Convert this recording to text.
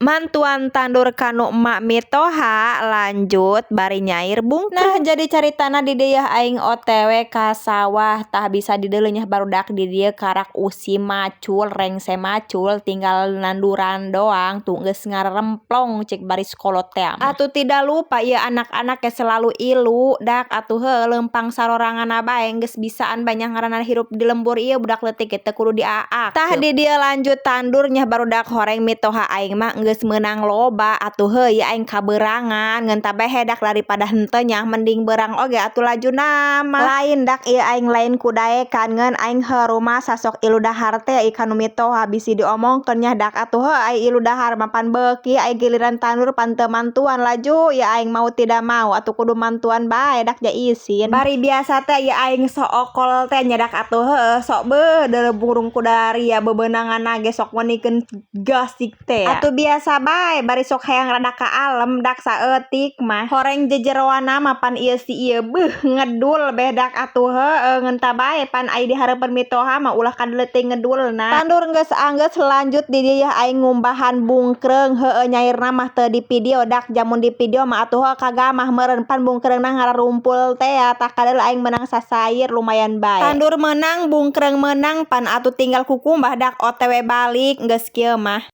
Mantuan tandur kanu emak mitoha, lanjut bari nyair bungkreung. Nah, jadi caritana di dieu aing OTW ka sawah. Tah, bisa dideuleu nya, barudak di dieu karak usim macul, rengse macul, tinggal nanduran doang. Tuh, geus ngaremplong cek baris kolot teh. Atuh tidak lupa ieu anak-anak ge selalu ilu dak atuh. Heuh, leumpang saroranganna bae geus bisaan banyak. Ngaranna hirup di lembur ieu, budak leutik ge teu kudu diaak. Tah, di dieu lanjut tandur nya, barudak. Horeng mitoha aing mah geus meunang loba atuh. Heuh, ieu aing kaberangan, ngan bae dak daripada henteu nya mending berang oge atuh lajuna mah. Lain dak ieu aing lain ku daekan, ngan aing heuh rumasa sok ilu dahar teh ka nu mitoha, bisi diomongkeun nya dak atuh. Heuh, ai ilu dahar mah pan beuki, ai giliran tandur pan teu mantuan laju. Ya aing mau tidak mau atuh kudu mantuan bae dak, ja isin. Bari biasa teh ieu aing sok okol teh nya dak atuh. Heuh, sok beuh deuleu burung kudaria bebeunanganna ge sok meunikeun gasik teh atuh. Biasa bae, bari sok hayang rada ka alem dak saeutik mah. Horeng jejeroanna mah pan ieu si ieu beuh ngedul bedak atuh. Heueuh, ngan bae pan ai di hareupeun mitoha mah ulah kadeuleu teh ngedulna. Tandur geus anggeus, lanjut di dieu aing ngumbahan bungkreung. Heueuh, nyairna mah teu di video dak, jamun di video mah atuh heuh kagamah meureun, pan bungkreungna ngararumpul teh. Tah, kadeuleu aing meunang sasair lumayan bae. Tandur meunang, bungkreung meunang, pan atuh tinggal kukumbah dak. OTW balik geus kieu mah.